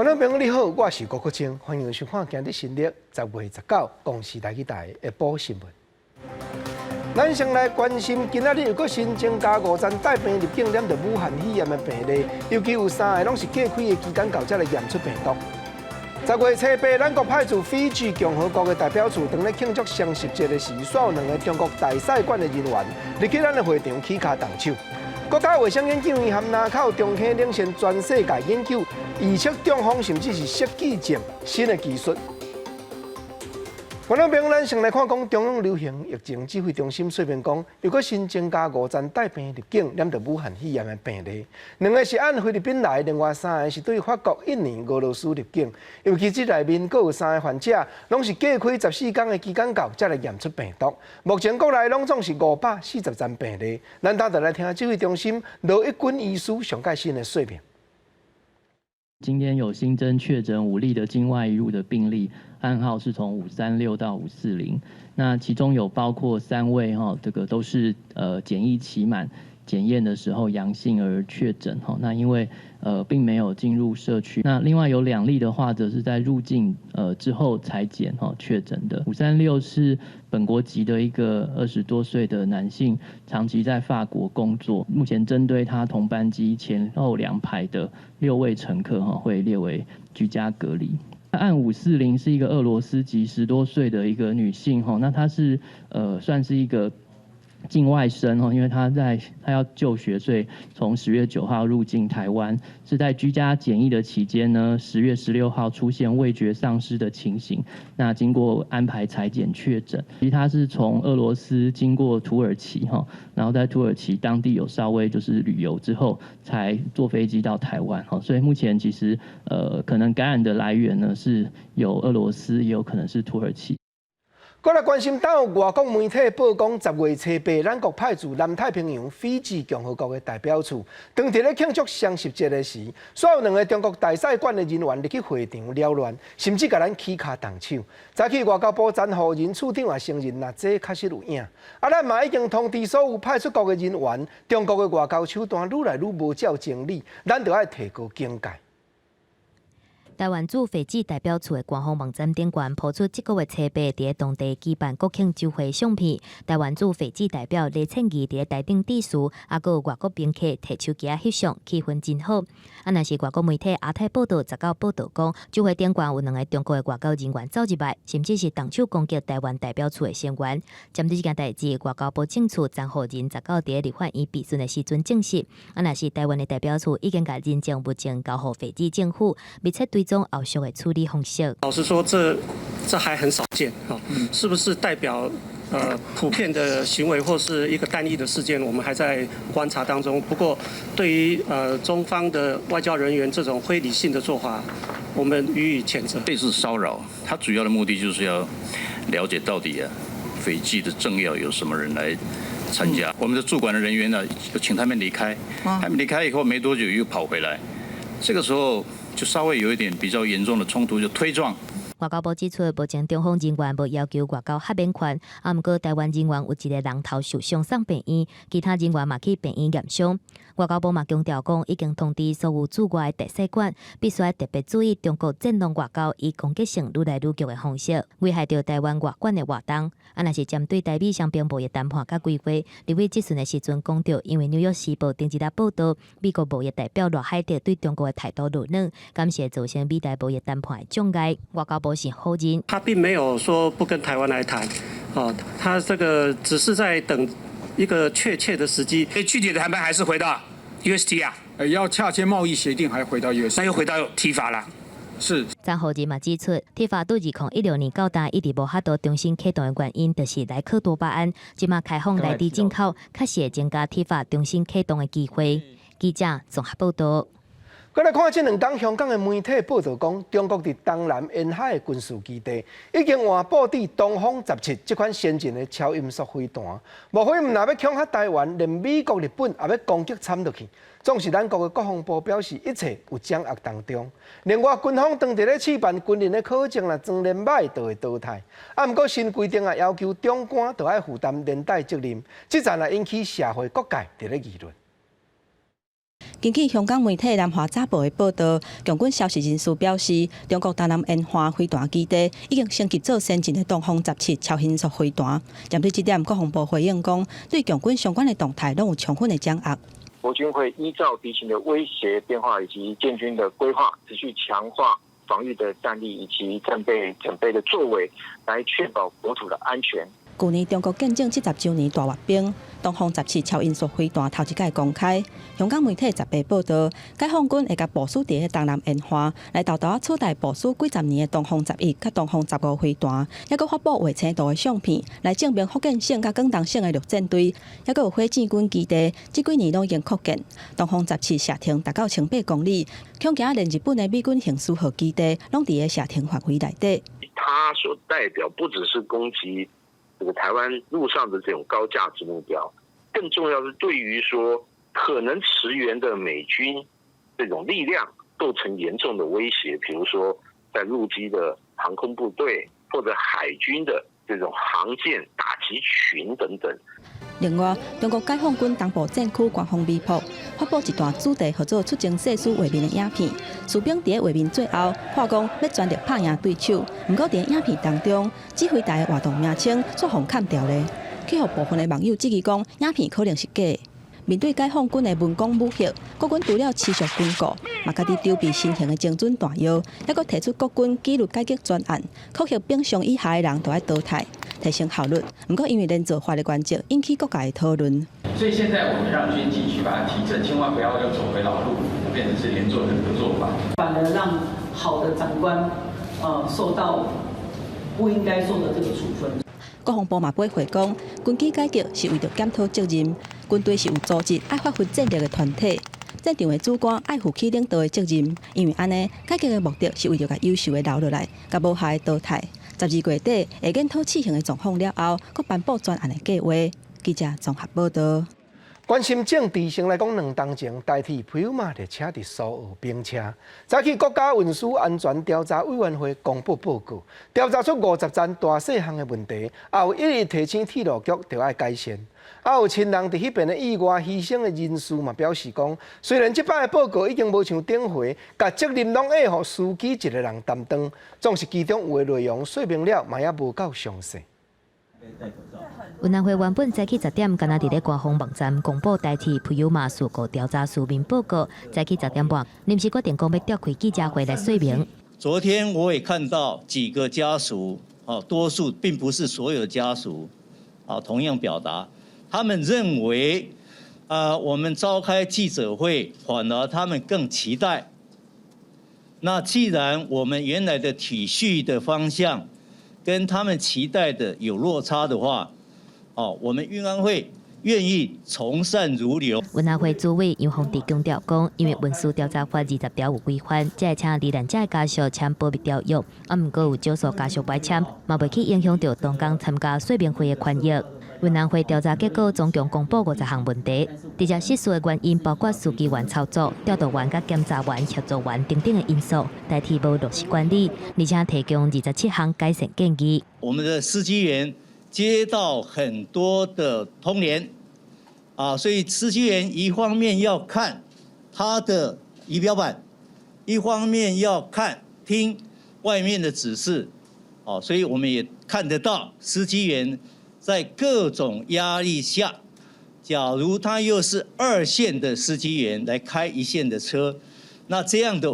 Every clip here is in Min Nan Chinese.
觀眾朋友你好，我是郭國清，歡迎收看今日新曆10月19公視台語台的下晡新聞。咱先來關心，今仔日又閣新增加五千帶病入境染著武漢肺炎的病例，尤其有三个攏是隔開的期間到才來驗出病毒。10月初八，咱國派駐斐濟共和國的代表處，當咧慶祝雙十節的時，煞有兩个中國大使館的人員入去咱的會場起跤動手。國家衛生研究院和林口中興領先全世界研究預測中風甚至是失記症新的技術。觀眾朋友，咱先來看講中央流行疫情指揮中心說明講，又閣新增加五千帶病入境染著武漢肺炎的病例，兩个是按菲律賓來，另外三个是對法國、印尼、俄羅斯入境。尤其這內面閣有三个患者，攏是隔開14天的期間到，才來驗出病毒。目前國內攏總是540層病例。咱等陣來聽指揮中心羅一鈞醫師上蓋新的說明。今天有新增確診5例的境外移入的病例，案號是從536到540，那其中有包括三位哈，這個都是檢疫期滿檢驗的時候陽性而確診哈，那因為並沒有進入社區，那另外有2例的話，則是在入境之後採檢哈確診的。五三六是本國籍的一個20多歲的男性，長期在法國工作，目前針對他同班機前後兩排的六位乘客哈，會列為居家隔離。案540是一個俄羅斯籍10多歲的一個女性哈，那她是算是一個境外生哦，因為她要就學，所以從10月9號入境台灣，是在居家檢疫的期間呢，10月16號出現味覺喪失的情形，那經過安排採檢確診，其實他是從俄羅斯經過土耳其哈，然後在土耳其當地有稍微就是旅遊之後，才坐飛機到台灣哈，所以目前其實可能感染的來源呢是有俄羅斯，也有可能是土耳其。閣來關心到外國媒體報講，10月初八，咱國派駐南太平洋斐濟共和國的代表處，當佇咧慶祝雙十節的時，煞有兩个中國大使館的人員入去會場擾亂，甚至共咱起跤動手。早起外交部詹厚仁處長也承認，若這確實有影。啊，咱嘛已經通知所有派出國的人員，中國的外交手段愈來愈無照情理，咱著愛提高警戒。台灣駐斐濟代表處的官方網站頂懸拋出，這個月初八佇當地舉辦國慶酒會相片。台灣駐斐濟代表黎倩儀佇台頂致辭，啊，閣有外國賓客提手機仔翕相，氣氛真好。啊，若是外國媒體亞太報道19報道講，酒會頂懸有兩个中國的外交人員走入來，甚至是動手攻擊台灣代表處的成員。針對這件代誌，外交部政次詹厚仁19佇立法院備詢的時陣證實，啊，若是台灣的代表處已經共人證物證交予斐濟政府，密切追蹤後續的處理方式。老實說，這還很少見啊，是不是代表普遍的行為或是一個單一的事件？我們還在觀察當中。不過，對於中方的外交人員這種非理性的做法，我們予以譴責。這次騷擾，它主要的目的就是要了解到底啊，斐濟的政要有什麼人來參加。我們的駐館的人員呢，就請他們離開。他們離開以後沒多久又跑回來，這個時候就稍微有一點比較嚴重的衝突，就推撞。外交部指出，目前中方人員無要求外交豁免權，啊，毋過台灣人員有一个人頭受傷送病院，其他人員嘛去病院驗傷。外交部嘛強調講，已經通知所有駐外大使館，必須愛特別注意中國戰狼外交以攻擊性愈來愈強的方式，危害著台灣外館的活動。啊，若是針對台美雙邊貿易談判佮規劃，立委質詢的時陣講著，因為紐約時報頂一日報道，美國貿易代表賴海德對中國的態度落軟，敢是會造成美台貿易談判的障礙。外交部是否認，他並沒有說不跟台灣來談，哦，他這個只是在等一個確切的時機。具體的談判還是回到 USTR？要洽簽貿易協定，還回到 USTR？那又回到 TIFA 啦。是。詹厚仁嘛指出，TIFA 對2016年到今一直無法度重新啟動的原因，就是萊克多巴胺。這馬開放內地進口，確實會增加 TIFA 重新啟動的機會。記者綜合報道。閣來看這兩工香港的媒體報道講，中國佇東南沿海的軍事基地已經換布置東風十七這款先進的超音速飛彈。莫非毋若欲恐嚇台灣，連美國、日本也欲攻擊摻落去？總是咱國的國防部表示，一切有掌握當中。另外，軍方當佇咧試辦軍人的考證，若裝練䆀就會淘汰。啊，毋過新規定也要求長官都愛負擔連帶責任，這陣也引起社會各界佇咧議論。根據香港媒體南華早報的報道，共軍消息人士表示，中國東南沿岸飛彈基地已經升級做先進的東風十七超音速飛彈。針對這點，國防部回應講，對共軍相關的動態攏有充分的掌握。國軍會依照敵情的威脅變化以及建軍的規劃，持續強化防禦的戰力以及戰備準備的作為，來確保國土的安全。舊年中國建政70週年大閱兵，東風十七超音速飛彈頭一擺公開。香港媒體18報道，解放軍會共部署佇東南沿岸，來沓沓仔取代部署幾十年的東風十一佮東風十五飛彈，抑閣發布衛星圖的相片，來證明福建省佮廣東省的陸戰隊，抑閣有火箭軍基地，這幾年攏已經擴建。東風十七射程達到1800公里，恐驚連日本的美軍紅絲號基地攏佇咧射程範圍內底。它所代表不只是攻擊這個台灣陸上的這種高價值目標，更重要是對於說可能馳援的美軍這種力量構成嚴重的威脅，比如說在陸基的航空部隊或者海軍的這種航艦打擊群等等。另外，中國解放軍東部戰區官方微博發布一段主題號做出征誓師畫面的影片，士兵佇咧畫面最後喊講欲全力拍贏對手。毋過佇咧影片當中，指揮台的活動名稱煞予砍掉咧，去予部分的網友質疑講，影片可能是假的。面對解放軍的文攻武嚇，國軍除了持續堅固，嘛家己籌備新型的精準彈藥，抑閣提出國軍紀律改革專案，考核丙上以下的人都愛淘汰，提升效率。毋過因為連坐法的原則，引起各界的討論。所以現在我們讓軍紀去把它提正，千萬不要又走回老路，變成是連坐的這個做法。反而讓好的長官，受到不應該受的這個處分。國防部嘛回回講，軍紀改革是為著檢討責任，軍隊是有組織、愛發揮戰力的團體，戰場的主官愛負起領導的責任，因為按呢改革的目的是為著共優秀的留落來，共無效的淘汰。12月底會檢討試行的狀況了後，閣頒布專案的計劃。記者綜合報道。關心政治，先來講2冬前，台鐵普悠瑪列車佇蘇澳冰車。早起國家運輸安全調查委員會公布報告，調查出50站大細項的問題，也有一直提醒鐵路局著愛改善。也有親人佇彼邊的意外犧牲的人士嘛表示講，雖然這擺的報告已經無像頂回，共責任攏會予司機一个人擔當，總是其中有的內容說明了嘛猶無夠詳細。運安會原本早起10點，敢若佇咧官方網站公布台鐵普悠瑪事故調查書面報告。早起10點半，臨時決定講欲召開記者會來說明。昨天我也看到幾個家屬，哦，多數並不是所有家屬，啊，同樣表達，他們認為，啊，我們召開記者會，反而他們更期待。那既然我們原來的體恤的方向跟他們期待的有落差的話，哦，我們運安會願意從善如流。運安會主委楊鳳娣強調講，因為運輸調查法20條有規範，才會請罹難者的家屬簽保密條約，啊，毋過有少數家屬袂簽，嘛袂去影響著當工參加說明會的權益。運安會調查結果總共公布50項問題，直接失事的原因包括司機員操作、調度員佮檢查員、協助員等等的因素，代替無落實管理，而且提供27項改善建議。我們的司機員接到很多的通聯，啊，所以司機員一方面要看他的儀表板，一方面要看聽外面的指示，哦，所以我們也看得到司機員在各種壓力下，假如他又是二線的司機員來開一線的車，那這樣的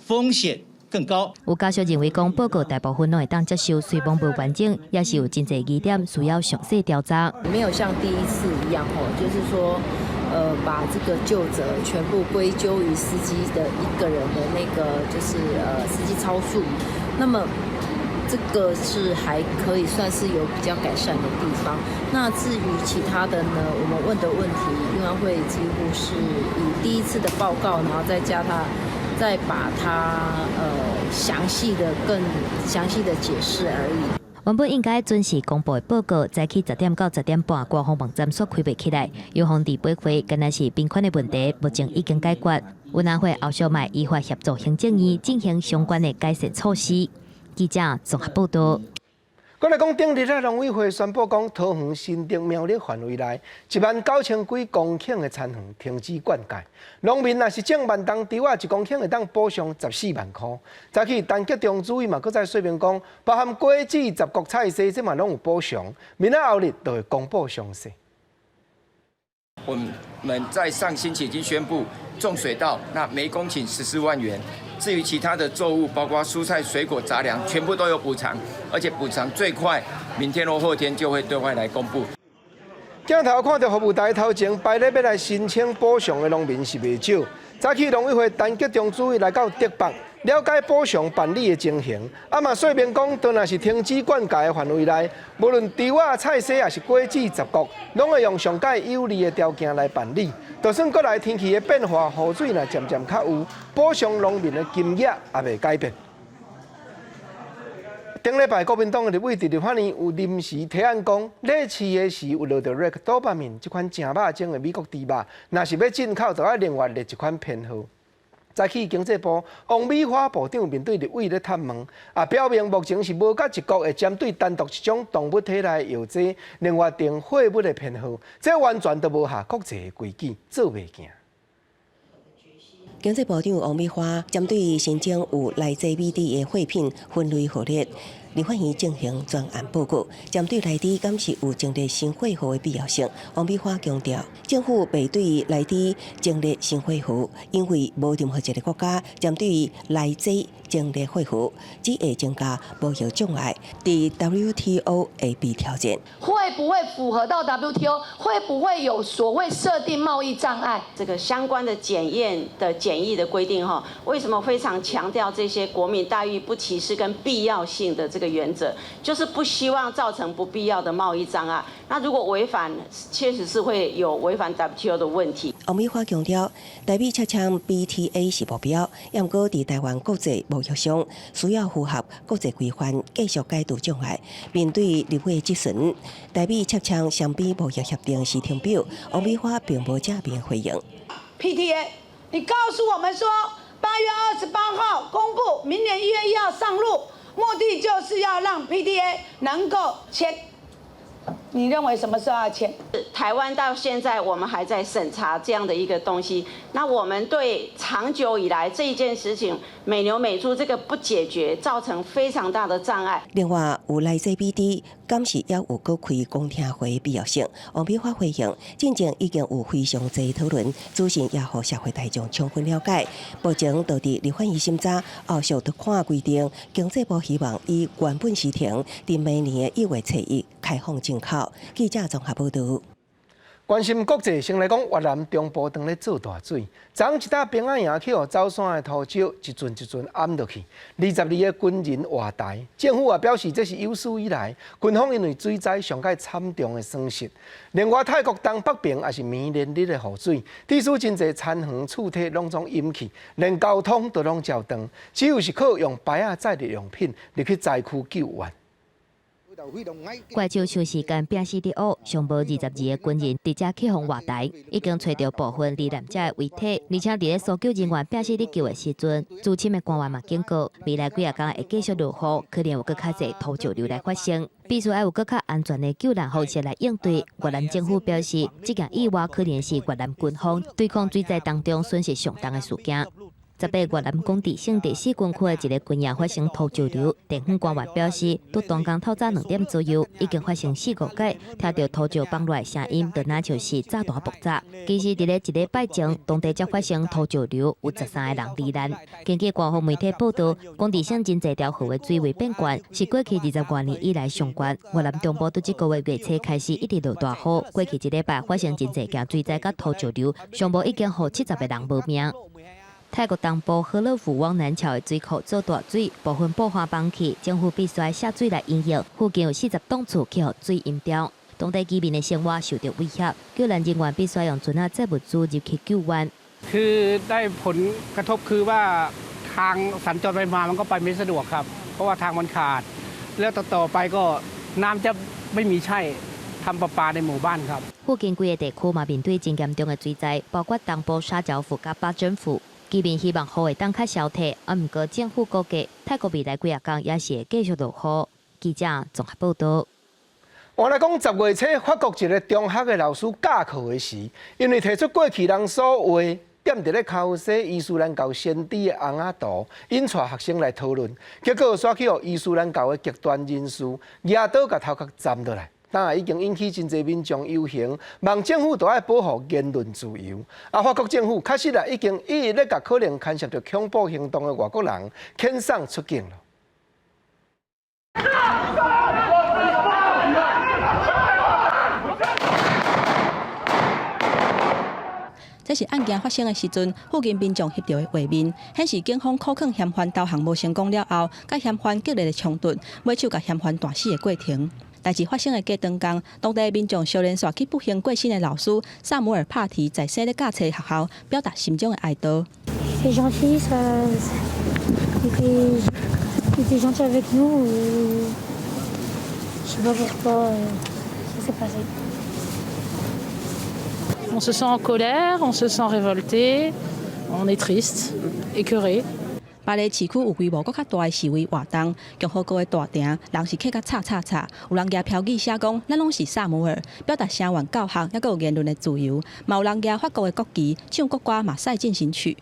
風險更高。有家屬認為講報告大部分攏會當接受，雖罔無完整，也是有真濟疑點需要詳細調查。沒有像第一次一樣，吼，就是說，把這個究責全部歸咎於司機的一個人的那個，就是司機超速。那麼這個是還可以算是有比較改善的地方。那至於其他的呢，我們問的問題，運安會幾乎是以第一次的報告，然後再加他，再把它詳細的、更詳細的解釋而已。原本應該準時公布的報告，早起10點到10點半，官方網站煞開袂起來。楊鳳娣回回，敢若是頻寬的問題，目前已經解決。運安會後續嘛依法協助行政院進行相關的改善措施。記者綜合報道。閣來講，頂日啊，農委會宣布講，桃園、新竹、苗栗範圍內1萬9千幾公頃的田園停止灌溉，農民若是種萬冬稻仔，1公頃會當補償14萬箍。早起陳吉仲主委嘛，閣再說明講，包含果子、雜穀、菜蔬，這嘛攏有補償。明仔後日就會公布詳細。我們在上星期已經宣布種水稻，那每公頃14萬元。至於其他的作物，包括蔬菜、水果、雜糧，全部都有補償，而且補償最快明天或後天就會對外來公布。鏡頭看到服務台頭前排咧欲來申請補償的農民是袂少。早起農委會陳吉仲主委來到竹北，了解補償辦理的情形。啊嘛說明講，當若是停止灌溉的範圍內，無論稻仔、菜蔬，抑是果子、雜穀，攏會用上蓋有利的條件來辦理。就算閣來天氣的變化，雨水若漸漸較有，補償農民的金額也袂改變。頂禮拜國民黨的立委佇立法院有臨時提案講，咧飼的時有落著 Ractopamine 這款誠肉種的美國豬肉，若是欲進口，就愛另外列一款編號。早起經濟部王美花部長面對立委咧探問，也表明目前是無佇一國會針對單獨一種動物體內的藥劑，另外定貨物的編號，這完全都無合國際的規矩，做袂行。經濟部長王美花針對新增有萊濟美豬的貨品分類號列，立法院進行專案報告，針對萊豬敢是有增列新貨號的必要性，王美花強調，政府袂對萊豬增列新貨號，因為無任何一個國家針對萊豬增列貨號，只會增加貿易障礙，佇 WTO 會被挑戰。會不會符合到 WTO？會不會有所謂設定貿易障礙？這個相關的檢驗的檢疫的規定，哈，為什麼非常強調這些國民待遇不歧視跟必要性的這個原則？就是不希望造成不必要的貿易障礙。那如果違反，確實是會有違反 WTO 的問題。王美花強調，台美洽簽 BTA 是目標，毋過佇台灣國際貿易上需要符合國際規範，繼續解除障礙。面對立委質詢，台美洽簽雙邊貿易協定時程表，王美花並無正面回應。 PTA，你告訴我們說8月28號公布，明年1月1號上路，目的就是要讓 PTA 能夠簽。你認為什麼時候要簽？台灣到現在我們還在審查這樣的一個東西。那我們對長久以來這一件事情，美牛美豬這個不解決，造成非常大的障礙。另外，有萊濟美豬，敢是猶有閣開公聽會必要性？王美花回應，進前已經有非常濟討論，資訊也予社會大眾充分了解。目前就佇立法院審查，後續著看規定。經濟部希望以原本時程，佇明年的1月初1開放進口。記者綜合報導。關心國際，先來講越南中部當咧做大水，昨昏一搭兵仔營去予走山的土石一陣一陣掩落去，22個軍人活埋。政府也表示，這是有史以來軍方因為水災上蓋慘重的損失。另外，泰國東北邊也是綿連日的雨水，致使真濟田園厝體攏總淹去，連交通都攏截斷，只有是靠用排仔載日用品入去災區救援。怪獸長時間拚死佇挖，上無22個軍人佇遮去予活埋，已經揣著部分罹難者的遺體，而且佇咧搜救人員拚死佇救的時陣，資深的官員嘛警告，未來幾仔工會繼續落雨，可能有閣較濟土石流來發生，必須愛有閣較安全的救難方式來應對。越南政府表示，這件意外可能是越南軍方對抗水災當中損失上重的事件。18越南廣治省第四軍區的一个軍營發生土石流，地方官員表示，佇當工透早2點左右，已經發生四五擺，聽著土石崩落的聲音，就若像是炸彈爆炸。其實，佇咧一禮拜前，當地才發生土石流，有13個人罹難。根據官方媒體報導，廣治省真濟條河的水位變懸，是過去20外年以來上懸。越南中部佇這個月月初開始一直落大雨，過去一禮拜發生真濟件水災佮土石流，上無已經予70個人無命。泰國東部呵樂府汪南橋的水庫做大水，部分布花崩去，政府必須下水來應應。附近有40棟厝去予水淹掉，當地居民的生活受著威脅，救難人員必須用船仔載物資入去救援。 คือได้ผลกระทบคือว่าทางสัญจรไปมามันก็ไปไม่สะดวกครับเพราะว่าทางมันขาดแล้วต่อไปก็น้ำจะไม่มีใช้ทำประปาในหมู่บ้านครับ 附近幾个地區嘛面對真嚴重的水災，包括東部沙角府佮巴珍府。居民希望雨會當較消退，啊，毋過政府估計泰國未來幾仔工也是會繼續落雨。記者綜合報道。換來講，10月初法國一个中學的老師教課的時，因為提出過去人所畫踮佇咧尻洗伊斯蘭教先知的尪仔圖，引帶學生來討論，結果煞去予伊斯蘭教的極端人士舉刀共頭殼斬落來，當已經引起真濟民眾遊行，望政府都愛保護言論自由。啊，法國政府確實啊已經一直咧共可能牽涉著恐怖行動的外國人遣送出境了。這是案件發生的時陣，附近民眾翕著的畫面，顯示警方扣銬嫌犯投降無成功了後，佮嫌犯激烈的衝突，尾手共嫌犯彈死的過程。代誌發生的隔當工，當地民眾相連紲去不幸過身的老師薩姆爾帕提在踅咧教冊學校，表達心中的哀悼。 Il gentil, ça, il était gentil avec nous. Je sais pas pourquoi ça s'est passé. On se sent en colère, on se sent révolté, on est triste, écœuré. 巴黎市區有規模閣較大的示威活動，共和國的大埕人是客甲吵吵吵，有人舉標語寫講咱攏是薩姆爾，表達聲援教學，抑閣有言論的自由。嘛有人舉法國的國旗，唱國歌《馬賽進行曲》。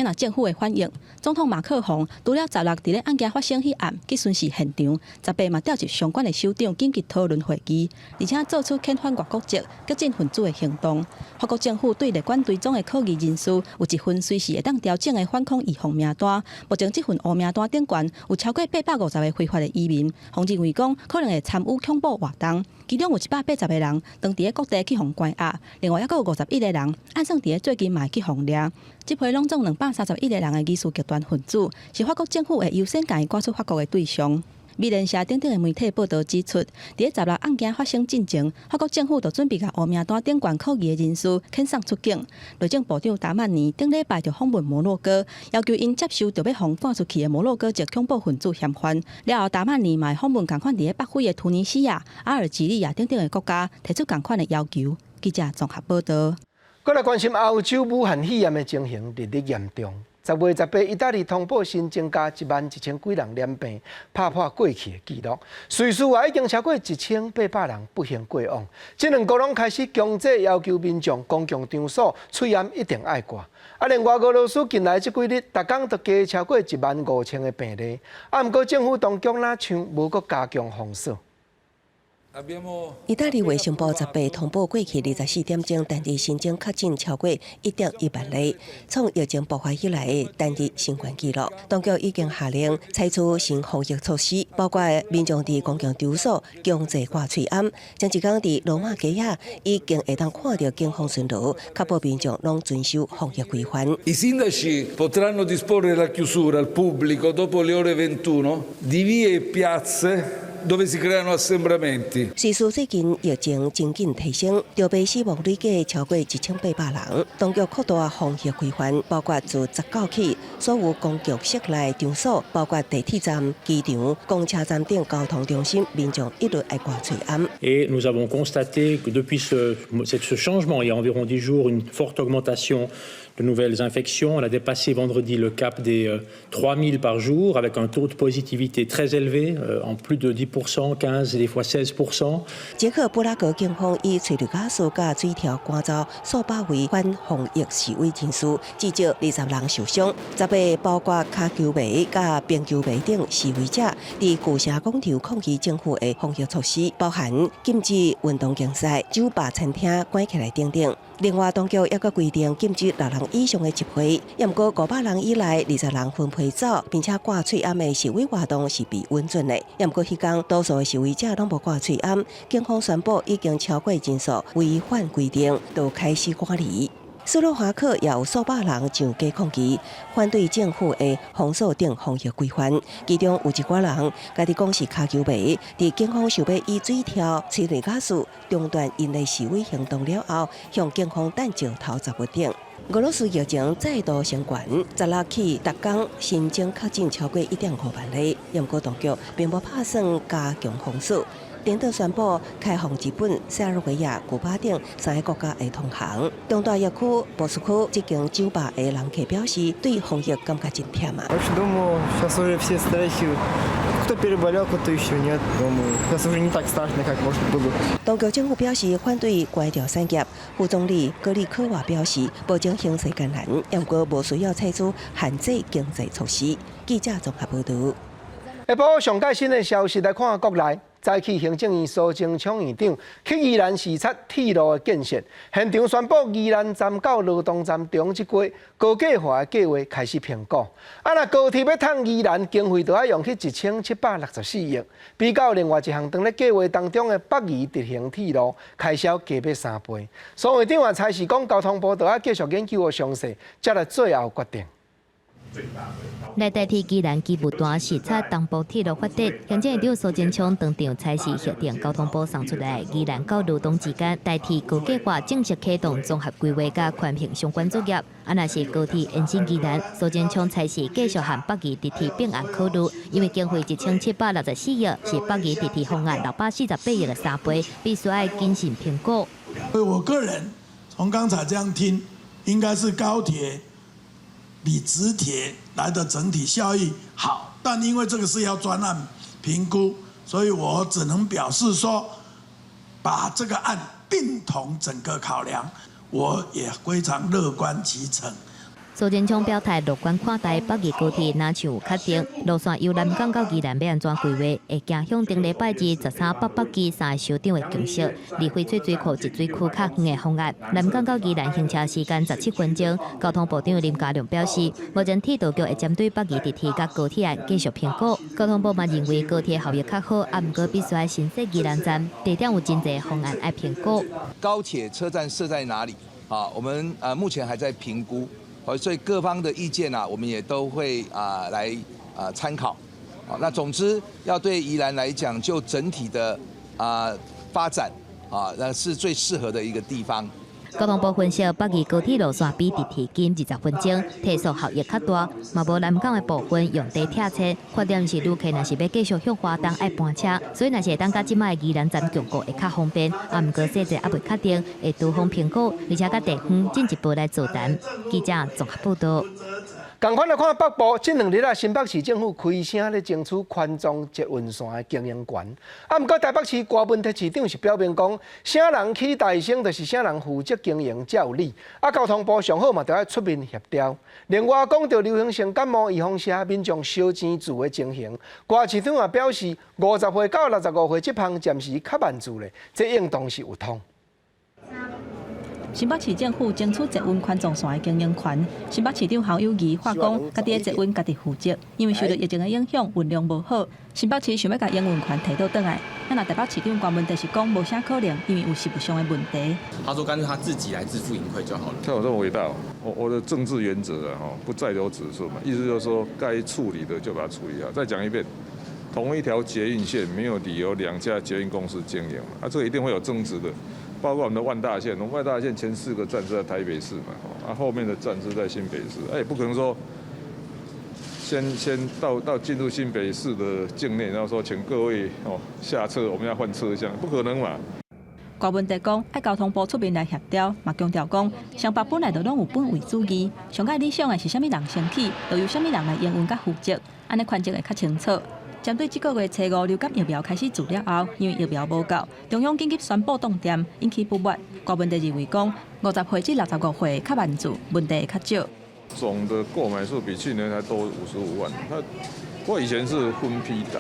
若政府的反應，總統馬克宏除了16佇咧案件發生彼暗去巡視現場，18嘛召集相關的首長緊急討論會議，而且做出遣返外國籍激進分子的行動。法國政府對列管追蹤的可疑人士有一份隨時會當調整的反恐預防名單。目前這份烏名單頂懸有超過850个非法的移民，予認為講可能會參與恐怖活動。其中有180個人當佇咧各地去予關押，另外猶閣有51個人按算佇咧最近嘛會去予掠。這批攏總231個人的疑似極端分子，是法國政府會優先共伊趕出法國的對象。美聯社等等的媒體報導指出，佇咧16案件發生進前，法國政府就準備共烏名單頂懸可疑的人士遣送出境。內政部長達曼尼頂禮拜就訪問摩洛哥，要求𪜶接受著欲予趕出去的摩洛哥籍恐怖分子嫌犯。了後，達曼尼嘛會訪問仝款佇咧北非的突尼西亞、阿爾及利亞等等的國家，提出仝款的要求。記者綜合報導。閣來關心歐洲武漢肺炎的情形日益嚴重。10月18，意大利通報新增加1萬1千幾人染病，拍破過去的紀錄。瑞士也已經超過1800人不幸過往。這兩國攏開始強制要求民眾公共場所喙罨一定愛掛。啊，另外俄羅斯近來這幾日，逐工都加超過1萬5千个病例。啊，毋過政府當局若像無閣加強封鎖。意大利衛生部18通報過去24點鐘單日新增確診超過1.1萬例，創疫情爆發以來的單日新懸紀錄。當局已經下令採取新防疫措施，包括民眾佇公共場所強制掛喙罨。前一工佇羅馬街仔已經會當看著警方巡邏，確保民眾攏遵守防疫規範。 I sindaci potranno disporre la chiusura al pubblico dopo le ore 21 di vie e piazze dove si creano assembramenti。瑞士最近疫情真緊提升，著病死亡累計超過1800人。當局擴大防疫規範，包括自19起，所有公共室內場所，包括地鐵站、機場、公車站等交通中心，民眾一律愛掛喙罨。 Et nous avons constaté que depuis ce changement, il y a environ 10 jours, une forte augmentation de nouvelles infections. On a dépassé vendredi le cap des 3000 par jour, avec un taux de positivité très élevé, en plus de 10%, 15 et des fois 16%. 捷克布拉格警方以催淚瓦斯佮水柱趕走數百位反防疫示威人士，至少20人受傷。18包括跤球迷佮冰球迷等示威者，佇舊城廣場抗議政府的防疫措施，包含禁止運動競賽、酒吧、餐廳關起來等等。另外，當局猶閣規定禁止六人以上的集會，毋過500人以內20人分批走，並且掛喙罨的示威活動是被允准的。毋過彼工多數的示威者攏無掛喙罨，警方宣布已經超過人數違反規定，就開始趕離。斯洛伐克也有數百人上街抗議，反對政府的封鎖等防疫規範。其中有一寡人，家己講是跤球迷，佇警方想欲以水柱、催淚瓦斯中斷𪜶的示威行動了後，向警方擲石頭雜物等。俄羅斯疫情再度升懸，16起逐工新增確診超過1.5萬例，毋過當局並無拍算加強封鎖。頂倒宣布開放日本、塞爾維亞、古巴等三个國家的通航。中大藥區波斯科這間酒吧的人客表示，對防疫感覺真忝啊。 Кто переболел, кто еще нет. Думаю, сейчас уже не так страшно, как может было. 當局政府表示反對關掉產業。副總理格里科娃表示，目前形勢艱難，毋過無需要採取限制經濟措施。記者綜合報導。下晡上蓋新的消息來看，國內早起行政院蘇貞昌院長去宜蘭視察鐵路的建設，現場宣布宜蘭站到羅東站中這塊高架化的計劃開始評估。啊，若高鐵欲通宜蘭，經費就愛用去1764億，比較另外一項當咧計劃當中的北宜直行鐵路開銷加欲3倍。蘇院長也差示講，交通部著愛繼續研究詳細，才來最後決定。來代替宜蘭機務段視察東部鐵路發展，行政院長蘇貞昌當場差示核定交通部送出來，宜蘭到羅東之間台鐵高架化正式啟動綜合規劃佮環評相關作業。啊，若是高鐵延伸宜蘭，蘇貞昌差示繼續和北宜直鐵併案考慮，因為經費1764億是北宜直鐵方案648億的3倍，必須愛謹慎評估。我個人從剛才這樣聽，應該是高鐵比直鐵來的整體效益好，但因為這個是要專案評估，所以我只能表示說，把這個案併同整個考量，我也非常樂觀其成。蘇貞昌表態樂觀看待北宜高鐵，若像有確定路線由南港到宜蘭欲按怎規劃，會行向頂禮拜二13北北基三个首長的共識，離翡翠水庫集水區較遠的方案。南港到宜蘭行車時間17分鐘。交通部長林佳龍表示，目前鐵道局會針對北宜直鐵佮高鐵案繼續評估。交通部嘛認為高鐵效益較好，啊，毋過必須愛新設宜蘭站，地點有真濟方案愛評估。高鐵車站設在哪裡？啊，我們目前還在評估。所以各方的意見啊，我們也都會啊來啊參考。好，那總之要對宜蘭來講，就整體的啊發展啊，那是最適合的一個地方。交通部分析，北宜高鐵路線比直鐵緊20分鐘，提速效益較大，嘛無南港的部分用地拆遷。缺點是旅客若是欲繼續向花東愛搬車，所以若是會當佮這擺的宜蘭站共過會較方便。啊，毋過細節猶未確定，會多方評估，而且佮地方進一步來座談。記者綜合報導。仝款來看北部，這2日啊，新北市政府開聲咧爭取寬鬆捷運線的經營權。啊，毋過台北市柯文哲市長是表明講，啥人起台先，就是啥人負責經營才有理。啊，交通部上好嘛，著愛出面協調。另外，講著流行性感冒預防射，民眾燒錢注的情形，柯市長也表示，50歲到65歲這項暫時較慢注咧，這應當是有通。新北市政府爭取捷運環狀線的經營權，新北市長侯友宜話講，家己的捷運家己負責，因為受到疫情的影響，運量無好，新北市想欲共營運權提倒轉來。啊，若台北市長柯文哲是講無啥可能，因為有實務上的問題。他說乾脆他自己來自負盈虧就好了。像我這麼偉大，我的政治原則啊，不再留子孫嘛，意思就是說該處理的就把它處理好。再講一遍，同一條捷運線沒有理由兩家捷運公司經營嘛，啊，這個一定會有爭執的。包括我們的萬大線，我們萬大線前四個站是在台北市嘛，啊，後面的站是在新北市，哎，也不可能說先到進入新北市的境內，然後說請各位哦下車，我們要換車廂，不可能嘛。柯文哲講，愛交通部出面來協調，嘛強調講，雙北本來就攏有本位主義，上蓋理想的是啥物人先起，就由啥物人來營運佮負責，按呢權責會較清楚。針對這個月初五流感疫苗開始注了後，因為疫苗無夠，中央緊急宣布凍店，引起不滿。柯文哲認為講，50歲至65歲較慢注，問題會較少。總的購買數比去年還多55萬。那不過以前是分批打，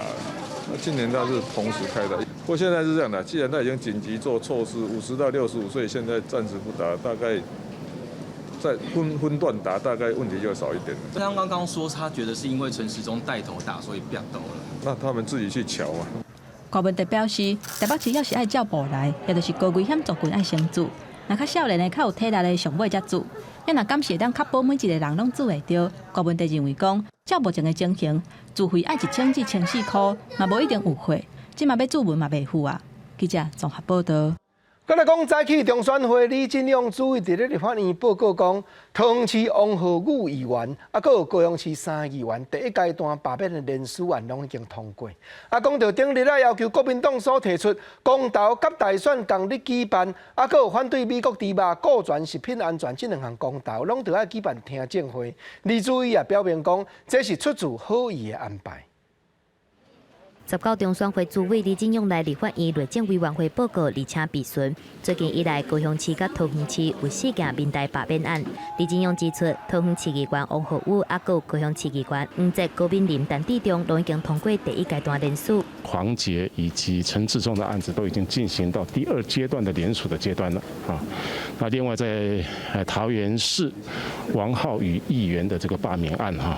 那今年它是同時開打。不過現在是這樣的，既然他已經緊急做措施，50到65歲現在暫時不打，大概再分段打，大概問題就少一點。他剛剛說他覺得是因為陳時中帶頭打，所以變多了。那他們自己去喬嘛。柯文哲表示，台北市猶是愛照步來，也就是高危險族群愛先注，若較少年的、較有體力的上尾才注。啊，若敢是會當確保每一個人攏注會著，柯文哲認為講，照目前的情形，自費愛1000至1400箍，嘛無一定有貨。這馬欲注文嘛袂赴啊。記者綜合報導。閣來講，早起中選會李進勇主委佇咧立法院報告講，桃園市王浩宇議員，啊，閣有高雄市三議員，第一階段罷免的連署案攏已經通過。啊，講著頂日啊，要求國民黨所提出公投佮大選仝日舉辦，啊，閣有反對美國豬肉顧全食品安全這兩項公投，攏著愛舉辦聽證會。李主委也表明講，這是出自好意的安排。19中選會主委李進勇來立法院內政委員會報告，而且備詢。最近以來，高雄市佮桃園市有四件民代罷免案。李進勇指出，桃園市議員王浩宇，啊，閣有高雄市議員黃捷、高敏玲、陳志忠，攏已經通過第一階段聯署。黃捷以及陳志忠的案子都已經進行到第二階段的聯署的階段了啊。那另外在桃園市王浩宇議員的這個罷免案哈，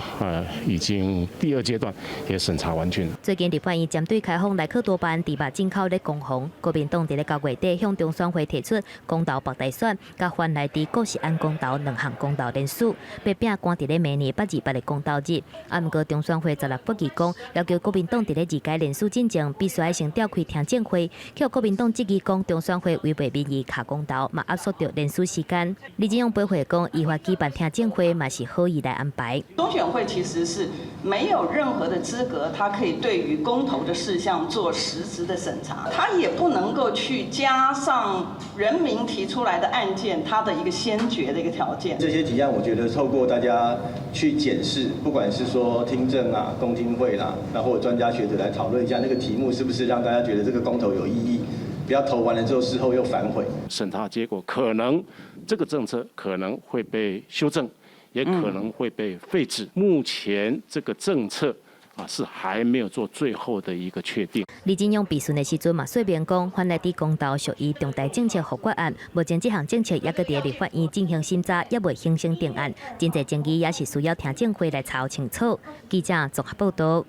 已經第二階段也審查完竣。最近立法院針對開放萊克多巴胺豬肉進口咧攻防，國民黨佇咧9月底向中選會提出公投縛大選，佮反萊豬顧食安公投兩項公投聯署，欲拚趕佇咧明年8/28的公投日。啊，毋過中選會16決議講，要求國民黨佇咧二階聯署進前，必須愛先召開聽證會。予國民黨質疑講，中選會違背民意卡公投，嘛壓縮著聯署時間。李進勇回回講，依法舉辦聽證會嘛是好意來安排。中選會其實是沒有任何的資格，他可以對於公投的事項做實質的審查，他也不能夠去加上人民提出來的案件，他的一個先決的一個條件。這些提案，我覺得透過大家去檢視，不管是說聽證啊、公聽會啦，那或者專家學者來討論一下那個題目，是不是讓大家覺得這個公投有意義？不要投完了之後事後又反悔。審查結果可能這個政策可能會被修正，也可能會被廢止。目前這個政策啊是還沒有做最後的一個確定。李進勇備詢的時陣嘛，說明講，反萊豬公投屬於重大政策複決案，目前這項政策猶閣佇立法院進行審查，猶未形成定案，真濟爭議也是需要聽證會來查清楚。記者綜合報道。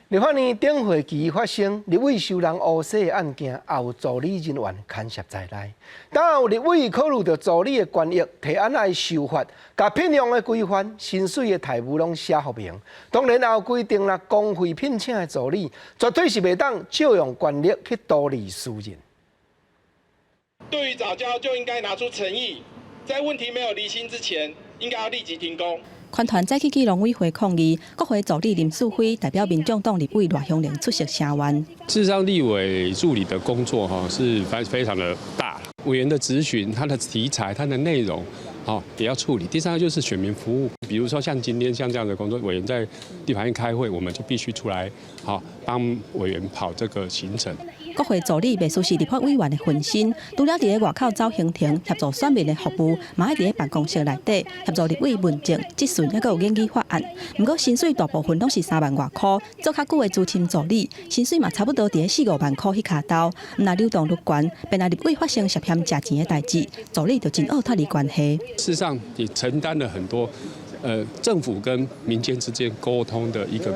立法院頂會期發生立委收人烏紗的案件，也有助理人員牽涉在內。當有立委考慮著助理的權益，提案愛修法，共聘用的規範、薪水的待遇攏寫予明。當然也有規定啦，公費聘請的助理絕對是袂當借用權力去圖利私人。對於藻礁就應該拿出誠意，在問題沒有釐清之前，應該要立即停工。環團早起去農委會抗議，國會助理林樹輝代表民眾黨立委賴香伶出席聲援。事實上，立委助理的工作哈是非非常的大，委員的質詢、他的題材、他的內容，哦也要處理。第三個就是選民服務，比如說像今天像這樣的工作，委員在立法院開會，我們就必須出來，好幫委員跑這個行程。國會助理袂輸是立法委員的分身，除了佇咧外口走行程協助選民的服務，嘛愛佇咧辦公室內底協助立委問政、質詢，猶閣有研議法案。毋過薪水大部分攏是3萬外箍，做較久的資深助理，薪水嘛差不多佇咧四五萬箍彼跤頭。毋若流動率懸，便若立委發生涉嫌食錢的代誌，助理就真惡脫離關係。事實上，也承擔了很多，政府跟民間之間溝通的一個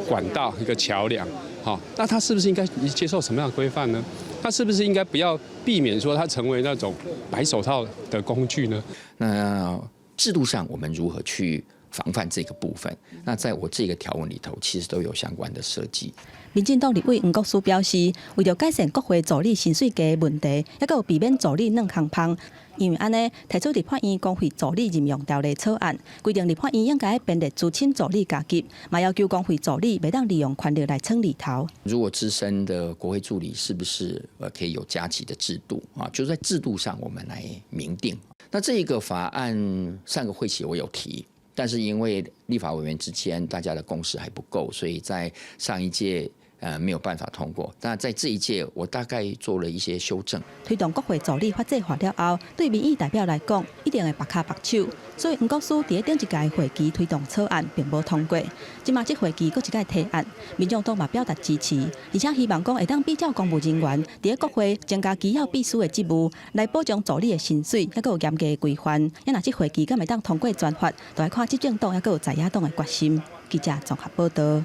管道、一個橋梁。好，那他是不是應該接受什麼樣的規範呢？他是不是應該不要避免說他成為那種白手套的工具呢？那制度上我們如何去防範這個部分？那在我這個條文裡頭，其實都有相關的設計。民進黨立委黃國書表示，為著改善國會助理薪水低的問題，猶閣有避免助理軟空芳，因為按呢提出立法院公費助理任用條例草案，規定立法院應該編列資深助理加給，嘛要求公費助理袂當利用權力來創利頭。如果資深的國會助理是不是可以有加給的制度啊？就在制度上我們來明定。那這個法案上個會期我有提，但是因為立法委員之間大家的共識還不夠，所以在上一屆沒有辦法通過。但在這一屆，我大概做了一些修正。推動國會助理法制化了後，對民意代表來講，一定會縛跤縛手。所以黃國書佇咧頂一屆會期推動草案，並無通過。這馬這會期閣一擺提案，民眾黨嘛表達支持，而且希望講會當比照公務人員佇咧國會增加機要秘書的職務，來保障助理的薪水，猶閣有嚴格的規範。啊，若這會期敢會當通過專法，就愛看執政黨猶閣有在野黨的決心。記者綜合報道。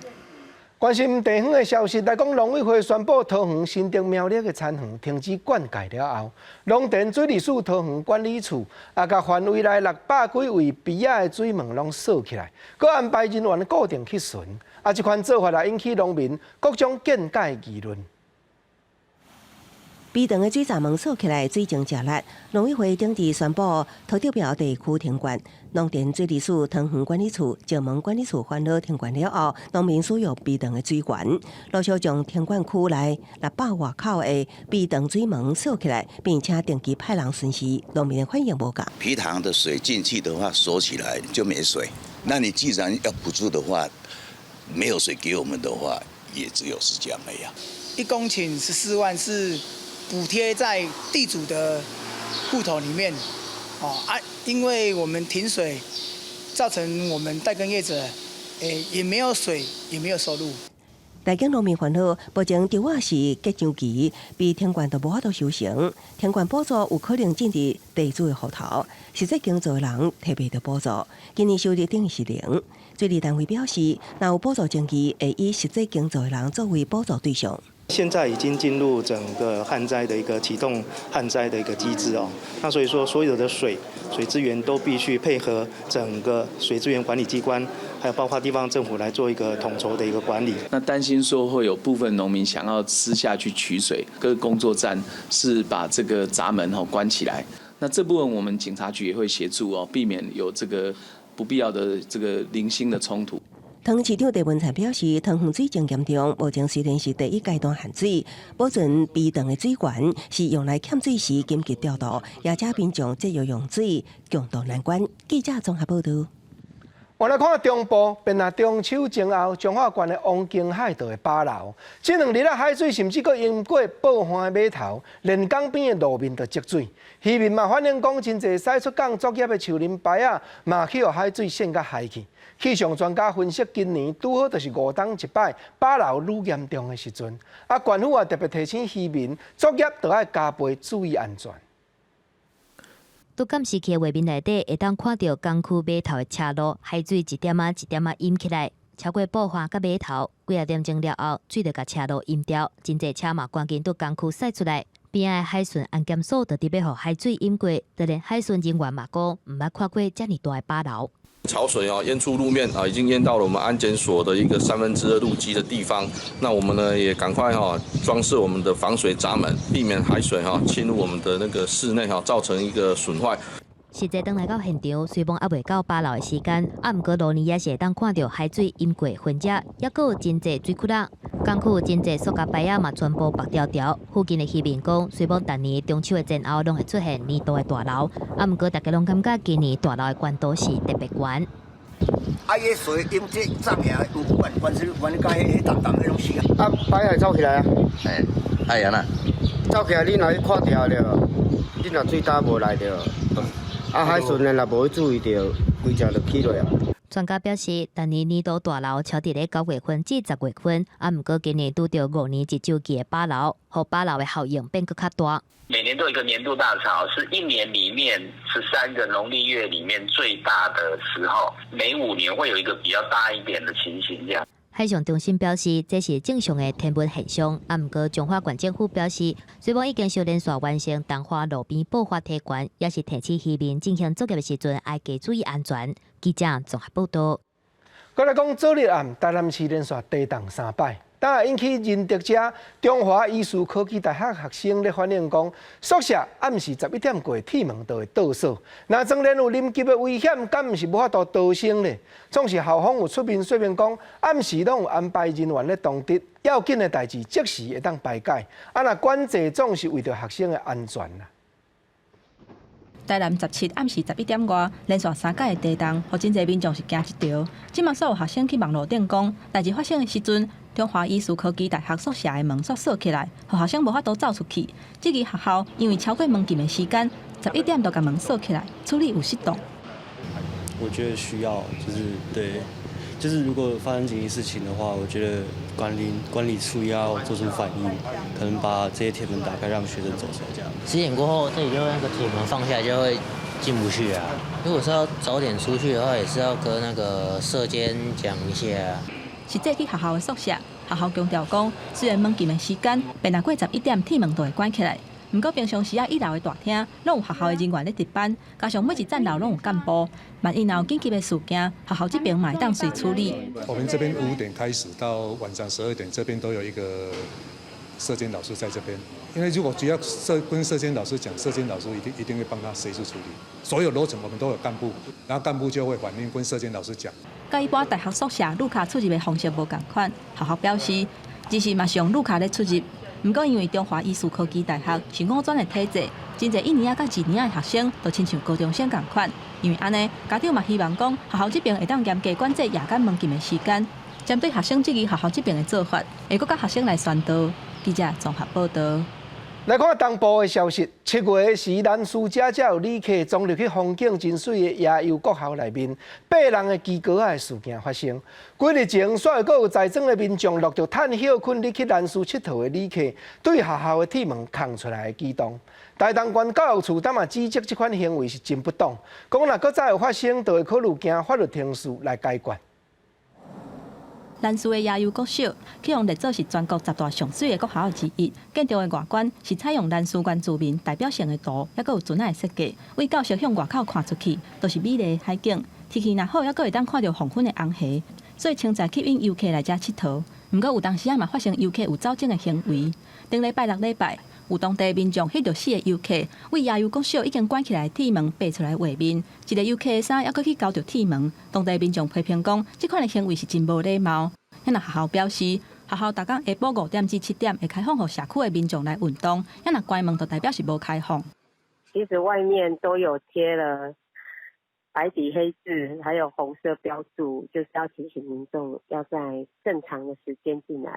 關心地方的消息來講，農委會宣布桃園新竹苗栗的田園停止灌溉了後，農田水利署桃園管理處也共範圍內600幾位埤仔的水門攏鎖起來，閣安排人員固定去巡。啊，這款做法也引起農民各種見解議論。陂塘的水閘門鎖起來，水情誠力。農委會頂日宣布，桃竹苗地區停灌，農田水利署、桃園管理處、石門管理處煩惱停灌了後，農民使用陂塘的水源，陸續將停灌區內六百外口的陂塘水門鎖起來，並且定期派人巡視，農民的反應無仝。陂塘的水進去的話，鎖起來就沒水。那你既然要補助的話，沒有水給我們的話，也只有是這樣而已。 1公頃14萬是補貼在地主的戶頭裡面，哦啊，因為我們停水，造成我們代耕業者，也沒有水，也沒有收入。大耕農民煩惱，目前稻仔是結薑期，被停灌都無法度收成，停灌補助有可能進佇地主的戶頭，實際耕作的人提袂著補助，今年收入等於是零。水利單位表示，若有補助爭議，會以實際耕作的人作為補助對象。現在已經進入整個旱災的一個啟動旱災的一個機制哦，那所以說所有的水資源都必須配合整個水資源管理機關，還有包括地方政府來做一個統籌的一個管理。那擔心說會有部分農民想要私下去取水，各個工作站是把這個閘門吼關起來。那這部分我們警察局也會協助哦，避免有這個不必要的這個零星的衝突。桃園市長鄭文燦表示，桃園水情嚴重，目前雖然是第一階段限水，保存陂塘的水源是用來欠水時緊急調度，也請民眾節約用水，共渡難關。記者綜合報道。我來看中部，變啊中秋前後，彰化縣的王景海就會飽流。這兩日啊，海水甚至閣淹過報岸的碼頭，連港邊的路面都積水。漁民嘛反映講，真濟駛出港作業的樹林排仔，嘛去予海水滲甲害去。氣象專家分析，今年拄好就是五冬一擺飽流愈嚴重的時陣。啊，縣府也特別提醒漁民作業著愛加倍注意安全。拄監視器畫面內底，會當看著港區碼頭的車路，海水一點仔一點仔淹起來，超過報岸佮碼頭，幾仔點鐘了後，水就共車路淹掉，真濟車嘛趕緊佇港區駛出來。邊仔的海巡安檢所就佇欲予海水淹過，就連海巡人員嘛講，毋捌看過遮爾大的飽流。潮水啊，淹出路面啊，已經淹到了我們安檢所的一個2/3路基的地方。那我們呢也趕快哈裝設我們的防水閘門，避免海水哈侵入我們的那個室內哈，造成一個損壞。實際轉來到現場，雖罔猶未到飽流的時間，啊，毋過路呢也是會當看著海水淹過痕跡，猶閣有真濟水窟仔。港區真濟塑膠排仔嘛，全部縛牢牢。附近的漁民講，雖罔逐年中秋的前後攏會出現年度的大流，啊，毋過大家攏感覺今年大流的懸度是特別懸。啊，伊水淹這漲起來，有關關係關係，彼彼重重彼攏死啊！啊，排仔走起來啊！嘿，哎呀呐，走起來，你若去看著了，你若水呾無來著，啊，海巡的若無去注意著，規隻就起落啊。專家表示，逐年年度大流超佇咧9月份至10月份，啊，毋過今年拄著5年一週期的飽流，予飽流的效應變閣較大。每年都有一個年度大潮，是一年裡面13個農曆月裡面最大的時候。每5年會有一個比較大一點的情形，這樣。海上中心表示，這是正常的天文現象。啊，毋過彰化縣政府表示，雖罔已經小連續完成重劃路邊報岸提懸，也是提醒漁民進行作業的時陣，愛加注意安全。記者綜合報導。閣來講，昨日暗台南市連續地動三擺，當引起仁德遮中華醫事科技大學學生咧反映講，宿舍暗時11點過鐵門就會倒鎖，若當然有臨急的危險，敢毋是無法度逃生咧？總是校方有出面說明講，暗時攏有安排人員咧當值，要緊的代誌即時會當排解。啊，若管制總是為著學生的安全啦。台南17暗時11點外，連續三擺的地動，予真濟民眾是驚一趒。這馬所有學生去網路頂講，代誌發生的時陣，中華醫事科技大學宿舍的門鎖鎖起來，予學生無法度走出去。這個學校因為超過門禁的時間，11點就共門鎖起來，處理有失當。我覺得需要，就是對，就是如果發生緊急事情的話，我覺得管理處要做出反應，可能把這些鐵門打開，讓學生走出來這樣。10點過後，這裡就那個鐵門放下來就會進不去啊。如果是要早點出去的話，也是要跟那個舍監講一下。實際去學校的宿舍，學校強調講，雖然門禁的時間變若過11點，鐵門就會關起來。毋過平常時啊，一樓的大廳攏有學校的人員咧值班，加上每一層樓攏有幹部，萬一若有緊急的事件，學校這邊嘛會當隨處理。我們這邊5點開始到晚上12點，這邊都有一個舍監老師在這邊，因為如果只要跟舍監老師講，舍監老師一定一定會幫他協助處理。所有樓層我們都有幹部，然後幹部就會反映跟舍監老師講。佮一般大學宿舍女卡出入的方式無仝款，學校表示，其實嘛是用女卡咧出入，毋過因為中華醫事科技大學是五專的體制，真濟一年仔佮二年仔的學生都親像高中生仝款。因為按呢，家長嘛希望講學校這邊會當嚴格管制夜間門禁的時間，針對學生質疑學校這邊的做法，會閣佮學生來宣導。記者綜合報導。來看東部的消息，7月時，蘭嶼遮遮有旅客衝入去風景真媠的野遊國校內面，爬人的機高仔的事件發生。幾日前，煞閣有在裝的民眾錄著趁歇睏入去蘭嶼𨑨迌的旅客，對學校的鐵門崁出來的舉動。台東縣教育處當嘛指責這款行為是真不當，講若閣再有發生，就會考慮行法律程序來解決。蘭嶼的野遊國小，去予列做是全國十大上媠的國校之一。建築的外觀是採用蘭嶼原住民代表性的圖，猶閣有船仔的設計。對教室向外口看出去，都是美麗的海景。天氣若好，猶閣會當看著黃昏的紅霞，所以誠濟吸引遊客來遮𨑨迌。毋過有當時仔嘛發生遊客有走鐘的行為。頂禮拜六禮拜，有當地民眾翕著四個遊客，對野遊國小已經關起來的鐵門爬出來畫面，一個遊客的衫猶閣去勾著鐵門。當地民眾批評講，這款的行為是真無禮貌。遐若學校表示，學校逐工下晡5點至7點會開放予社區的民眾來運動，遐若關門就代表是無開放。其實外面都有貼了白底黑字，還有紅色標註，就是要提醒民眾要在正常的時間進來。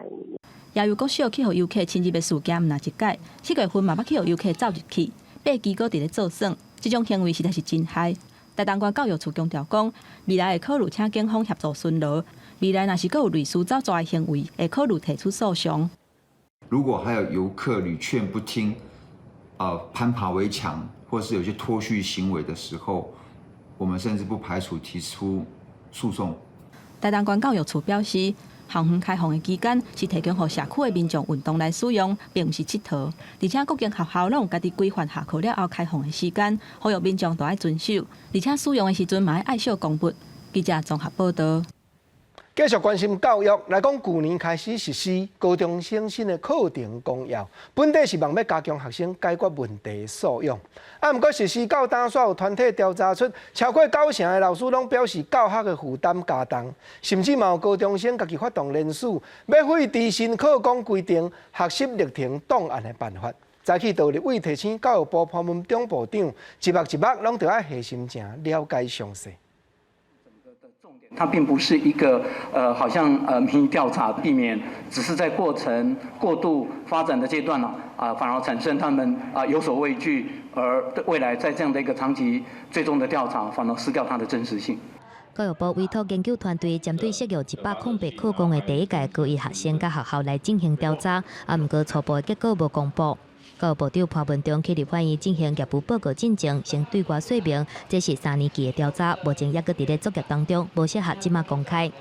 野遊國小去予遊客侵入的事件毋但一擺，7月份嘛捌去予遊客走入去，爬機高佇咧作耍，這種行為實在是真害。台東縣教育處強調講，未來會考慮請警方協助巡邏，未來若是閣有類似走蛇的行為，會考慮提出訴訟。如果還有遊客屢勸不聽，攀爬圍牆或是有些脫序行為的時候，我們甚至不排除提出訴訟。台東縣教育處表示，校園開放的期間是提供予社區的民眾運動來使用，並毋是𨑨迌。而且各間學校攏有家己規範下課了後開放的時間，呼籲民眾都愛遵守。而且使用的時陣嘛愛愛惜公物。記者綜合報導。繼續關心教育，來講，舊年開始實施高中生新的課程綱要，本底是望欲加強學生解決問題素養。啊，毋過實施到今，煞有團體調查出，超過九成的老師攏表示教學的負擔加重，甚至嘛有高中生家己發動聯署，欲廢除新課綱規定學習歷程檔案的辦法。早起就立委提請教育部潘文忠部長，一目一目攏著愛下心情了解詳細。它並不是一個好像民意調查，避免只是在過程過度發展的階段呢，啊，反而產生他們啊有所畏懼，而未來在這樣的一個長期追蹤的調查，反而失掉它的真實性。教育部委託研究團隊針對適用108課綱的第一屆高一學生佮學校來進行調查，啊，毋過初步的結果無公布。教育部長潘文忠去立法院進行業務報告進前，先對外說明，這是3年期的調查，目前猶閣佇咧作業當中，無適合這馬公開。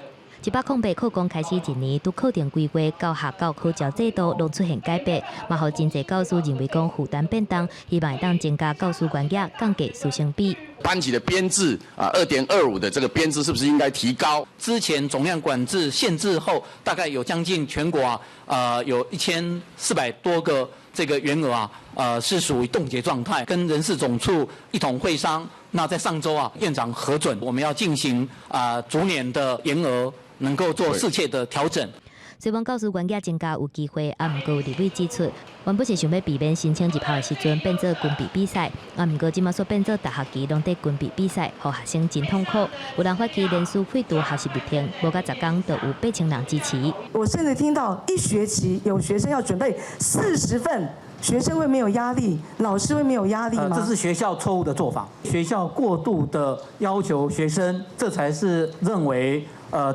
108課綱開始一年，對課程規劃、教學、教考照制度攏出現改變，嘛予真濟教師認為講負擔變重，希望會當增加教師員額，降低師生比。班級的編制啊，2.25的這個編制是不是應該提高？之前總量管制限制後，大概有將近全國啊，有1400多個這個員額啊，是屬於凍結狀態，跟人事總處一同會商。那在上週啊，院長核准我們要進行啊逐年的員額能夠做適切的調整。雖然教師員額增加有機會，啊，毋過有立委指出，原本是想欲避免申請入校的時陣變做軍備比賽，啊，毋過這馬煞變做逐學期攏佇軍備比賽，予學生真痛苦。有人發起聯署廢除學習歷程，無夠10工就有8000人支持。我甚至聽到一學期有學生要準備40份，學生會沒有壓力，老師會沒有壓力嗎？這是學校錯誤的做法，學校過度的要求學生，這才是認為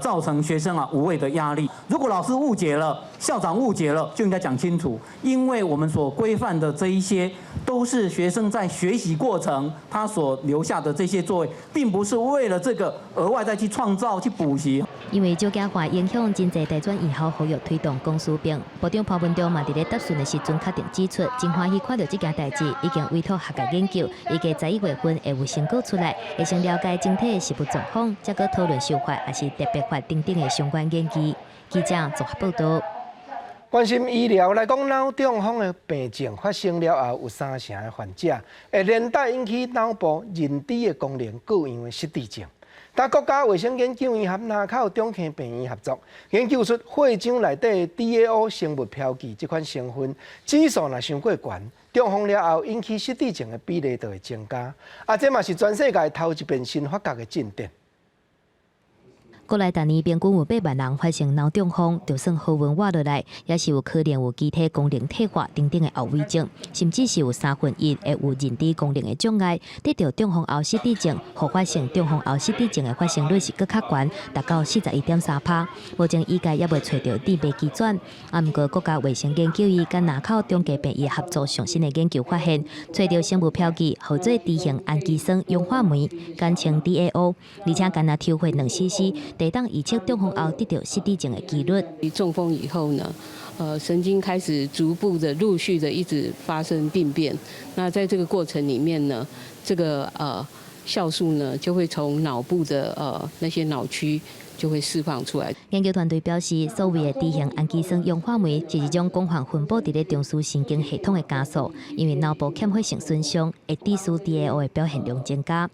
造成學生啊無謂的壓力。如果老師誤解了，校長誤解了，就應該講清楚，因為我們所規範的這一些，都是學生在學習過程他所留下的這些作業，並不是為了這個額外再去創造去補習。因為少子化影響，真濟大專院校呼籲推動公私併。部長潘文忠嘛佇咧答詢的時陣確定指出，真歡喜看著這件代誌，已經委託學界研究，預計11月份會有成果出來，會先了解整體的實務狀況，再閣討論修法，抑是特別法等等的相關研究。記者綜合報導。關心醫療來講，腦中風的病症發生了後，有三成的患者會連帶引起腦部認知的功能各樣的失智症。但國家衛生研究院和林口中坑病院合作，研究出血漿內底 DAO 生物標記這款成分，指數若傷過懸，中風了後引起失智症的比例就會增加。啊，這嘛是全世界頭一遍新發覺的進展。國內逐年平均有8萬人發生腦中風，就算好運活落來，也是有可能有機體功能退化等等的後遺症，甚至是有三分一會有認知功能的障礙。得著中風後失智症，復發性中風後失智症的發生率是閣較懸，達到41.3%。目前醫界猶未揣著鑑別機轉，啊，毋過國家衛生研究院佮林口中繼病院合作上新的研究發現，揣著生物標記，號做豬型氨基酸氧化酶，簡稱 DAO，而且干焦抽血2 cc。會當預測中風後得著失智症的幾率。中風以後呢，神經開始逐步的、陸續的一直發生病變。那在這個過程裡面呢，這個酵素呢就會從腦部的那些腦區就會釋放出來。研究團隊表示，所謂的豬型氨基酸氧化酶是一種廣泛分布佇咧中樞神經系統的酵素，因為腦部欠血性損傷，會致使 DAO 的表現量增加。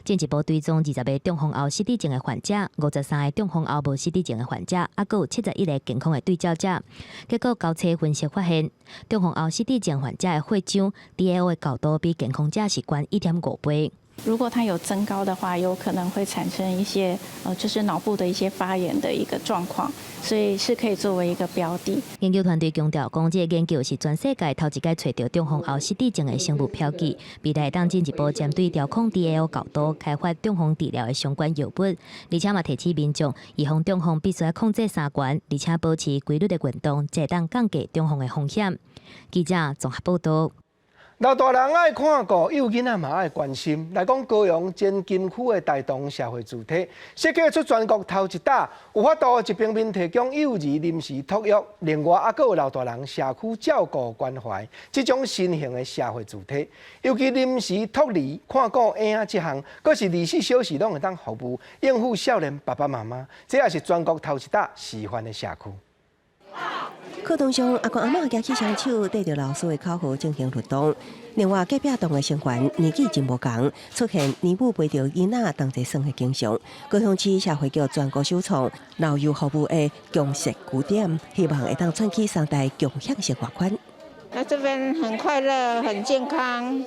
進一步追蹤20個中風後失智症的患者，53個中風後無失智症的患者，猶閣有71個健康的對照者。結果交叉分析發現，中風後失智症患者的血漿 DAO 的高度比健康者是懸1.5倍。如果它有增高的話，有可能會產生一些就是腦部的一些發炎的一個狀況，所以是可以作為一個標的。研究團隊強調，講這個研究是全世界頭一擺揣著中風後失智症的生物標記，未來當進一步針對調控 DAO 高度開發中風治療的相關藥物，而且嘛提醒民眾，預防中風必須愛控制三懸，而且保持規律的運動，才會當降低中風的風險。記者綜合報道。老大人愛看顧，幼囡仔嘛愛關心。來講高雄前金區的大同社會住宅，設計出全國頭一搭，有法度一方面提供幼兒臨時托育，另外猶閣有老大人社區照顧關懷，這種新型的社會住宅，尤其臨時托兒看顧嬰仔這項，閣是24小時攏會當服務應付少年爸爸媽媽，這也是全國頭一搭示範的社區。課堂上，阿公阿嬤舉起雙手，對著老師的口號進行律動。另外，隔壁棟的成員年紀真無仝，出現年母陪著囡仔同齊耍的景象。高雄市社會局全國首創老幼服務的共設據點，希望會當串起三代共享生活圈。那這邊很快樂，很健康。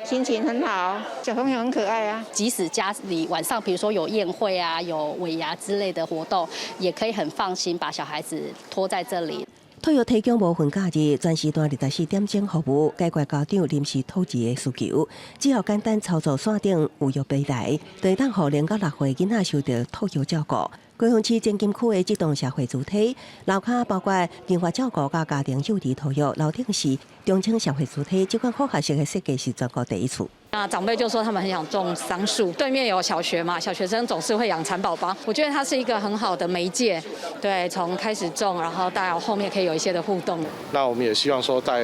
心情很好，小朋友很可愛啊。即使家裡晚上，比如說有宴會啊、有尾牙之類的活動，也可以很放心把小孩子託在這裡。托育提供無分假日，全時段24點鐘服務，解決家長臨時托兒的需求。只要簡單操作線頂預約平台，就會當予0到6歲囡仔受著托育照顧。高雄市前金區的這棟社會住宅，樓跤包括銀髮照顧佮家庭幼兒托育，樓頂是中青社會住宅，這款複合式的設計是全國第一次。那長輩就說他們很想種桑樹，對面有小學嘛，小學生總是會養蠶寶寶，我覺得它是一個很好的媒介，對，從開始種，然後到後面可以有一些的互動。那我們也希望說，在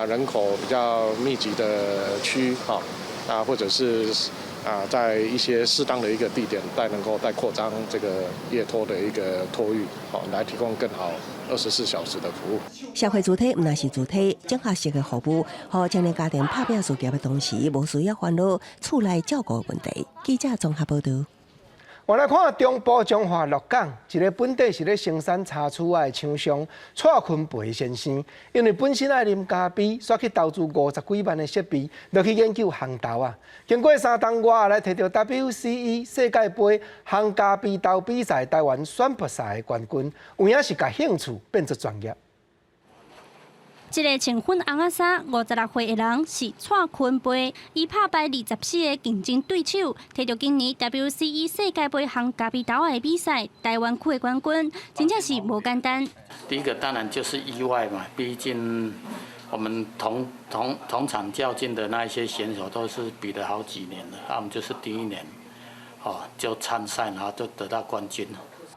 人口比較密集的區，哈，啊或者是在一些適當的一個地點，再能夠再擴張這個夜托的一個托育，好，來提供更好24小時的服務。社會住宅毋但是住宅，整合式的服務，予青年家庭拍拚事業的同時，無需要煩惱厝內照顧問題。記者綜合報道。我來看中部彰化鹿港，一个本底是咧生產茶樹仔的廠商蔡坤培先生，因為本身愛啉咖啡，煞去投資50幾萬的設備，落去研究烘豆仔。經過3冬外，來摕著 WCE 世界盃烘咖啡豆比賽台灣選拔賽的冠軍，有影是共興趣變做專業。這个穿粉紅仔衫、56歲的人是蔡坤培，伊拍敗24个競爭對手，摕著今年 WCE 世界盃烘咖啡豆仔的比賽台灣區的冠軍，真正是無簡單。第一個當然就是意外嘛，畢竟我們同場較勁的那一些選手都是比了好幾年了，啊，我們就是第一年，哦，就參賽，然後就得到冠軍。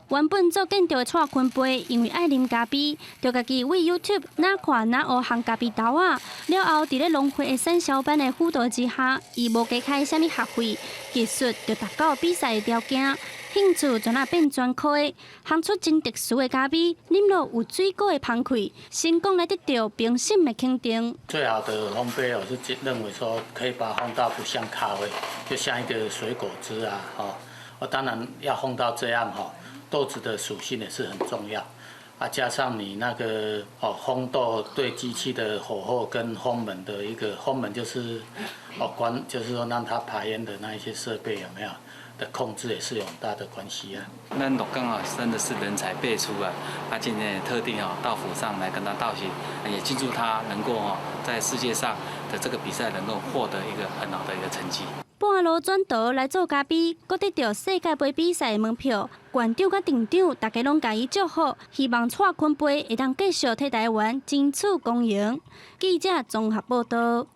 原本做建築的蔡坤飛，因為愛啉咖啡，就家己為 YouTube 哪看哪學烘咖啡豆仔。了後，佇咧農會的產銷班的輔導之下，伊無加開啥物學費，技術就達到比賽的條件。興趣轉仔變專科的，烘出真特殊的咖啡，啉落有水果的香氣，成功來得到評審的肯定。最好的烘焙，我是認為說可以把它烘到不像咖啡，就像一個水果汁啊，吼。我當然要烘到這樣，吼。豆子的屬性也是很重要，啊，加上你那個哦烘豆對機器的火候跟風門的一個風門就是哦關，就是說讓它排煙的那一些設備有沒有的控制也是有很大的關係啊。咱鹿港啊真的是人才輩出啊，啊今天也特地哦到府上來跟他道喜，也慶祝他能夠哦在世界上的這個比賽能夠獲得一個很好的一個成績。半路轉投來做咖啡，閣得著世界盃比賽的門票。館長佮店長，大家攏共伊祝福，希望蔡坤杯會當繼續替台灣爭取光榮。記者綜合報道。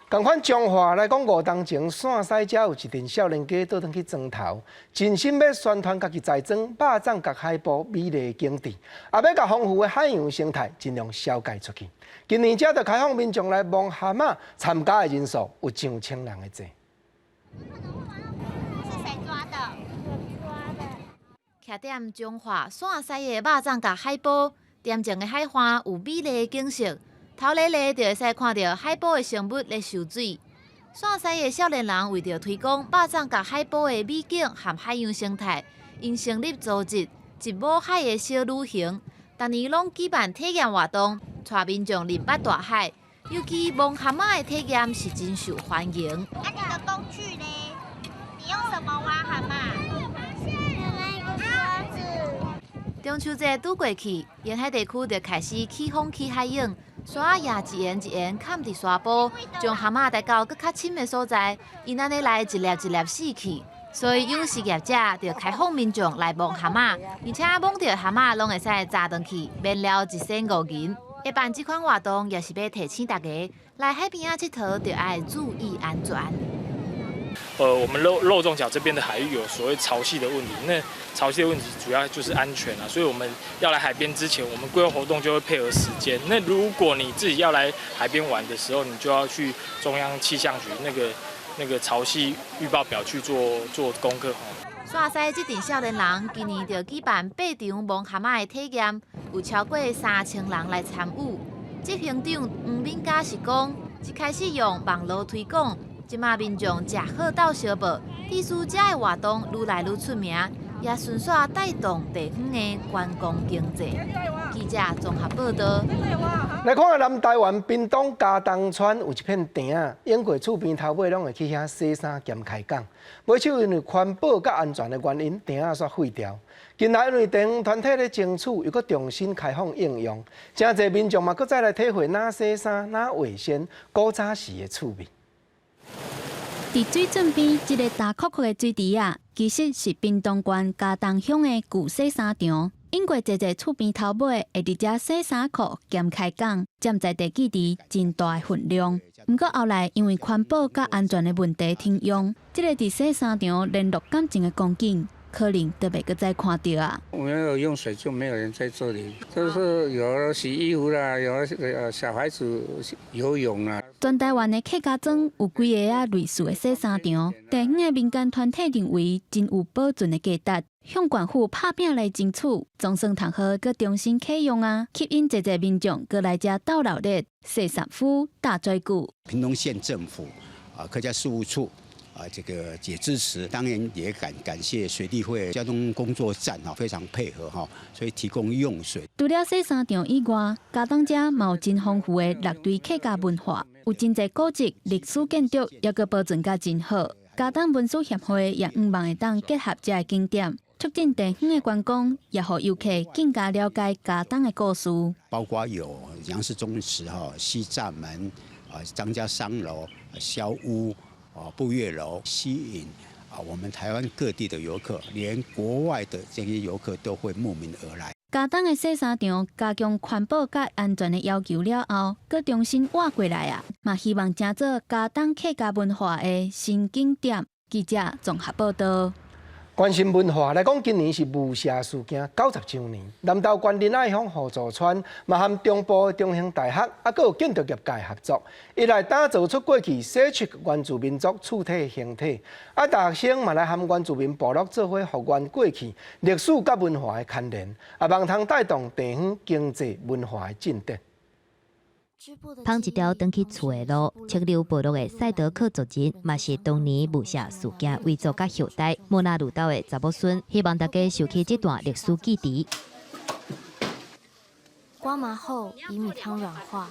仝款彰化來講，五冬前線西遮有一陣少年家倒轉去莊頭，盡心欲宣傳家己栽種肉粽佮海埔美麗的景致，也欲共豐富的海洋生態盡量紹介出去。今年遮就開放民眾來摸蛤蟆，參加的人數有上千人的濟。是誰抓的？徛佇彰化線西的肉粽角海埔，恬靜的海岸有美麗的景色，頭咧咧就會使看著海埔的生物咧游水。線西的少年人為著推廣肉粽角海埔的美景和海洋生態，𪜶成立組織一摸海的小旅行，逐年攏舉辦體驗活動，帶民眾認捌大海。尤其摸蛤蟆的體驗是真受歡迎。啊，你的工具呢？你用什麼挖蛤蟆？中秋節拄過去，沿海地區就開始起風起海湧，沙也一沿一沿崁佇沙埔，將蛤蟆帶到閣較深的所在，𪜶按呢來一粒一粒死去。所以養殖業者就開放民眾來摸蛤蟆，而且摸著蛤蟆攏會使紮轉去，免了一仙五銀。會辦這款活動，也是欲提醒大家，來海邊仔𨑨迌，著愛注意安全。我們肉粽角這邊的海域有所謂潮汐的問題，那潮汐的問題主要就是安全啊，所以我們要來海邊之前，我們規劃活動就會配合時間。那如果你自己要來海邊玩的時候，你就要去中央氣象局那個潮汐預報表去做功課。線西這陣少年人今年就舉辦8場摸蛤蟆的體驗，有超過3000人來參與。執行長黃敏嘉是講，一開始用網路推廣，這馬民眾食好鬥相報，致使這个活動愈來愈出名，也順紲帶動地方的觀光經濟。記者綜合報道。來看南台灣屏東佳冬村有一片埕仔，經過厝邊頭尾攏會去遐洗衫兼開講。尾手因為環保佮安全的原因，埕仔煞廢掉。近來因為地方團體咧爭取，又閣重新開放應用，誠濟民眾嘛，閣再來體會哪洗衫、哪衛生古早時的趣味。佇水圳邊這个焦涸涸的水池仔，其實是屏東縣佳冬鄉的舊洗衫場。經過濟濟厝邊頭尾會佇遮洗衫褲兼開講，佔在地基地真大的份量。毋過後來因為環保佮安全的問題停用，這个佇洗衫場聯絡感情的光景，可能就袂閣再看著啊。沒有用水就沒有人在這裡，就是有洗衣服啦，有小孩子游泳啦。全台灣的客家莊有幾个仔類似的洗衫場，地方的民間團體認為真有保存的價值，向縣府拍拚來爭取，總算通好閣重新啟用啊，吸引濟濟民眾閣來遮鬥鬧熱、洗衫夫、打水久。屏東縣政府啊，客家事務處啊，這個也支持，當然也感謝水利會交通工作站哈，非常配合哈，所以提供用水。除了洗衫場以外，佳冬遮嘛有真豐富的六堆客家文化，有真濟古蹟、歷史建築，猶閣保存甲真好。佳冬文史協會也向望會當結合這个景點，促進地方的觀光，也予遊客更加了解佳冬的故事。包括有楊氏宗祠哈、西柵門啊、張家商樓、蕭屋。啊，步月樓吸引啊，我們台灣各地的遊客，連國外的這些遊客都會慕名而來。佳冬的洗衫場加強環保佮安全的要求了後，閣重新活過來啊！嘛希望成做佳冬客家文化的新景點。記者綜合報道。關心文化來講，今年是霧社事件90週年。南投縣仁愛鄉互助村嘛和中部的中興大學，啊，閣有建築業界合作，伊來打造出過去洗出原住民族厝體形體。啊，大學生嘛來和原住民部落做伙復原過去歷史佮文化的牽連，啊，望通帶動地方經濟文化的進展。芳一條轉去厝的路，清流部落的賽德克族人，嘛是當年霧社事件遺族佮後代莫那魯道的查某孫，希望大家拾起這段歷史記憶。刮麻後，以米湯軟化。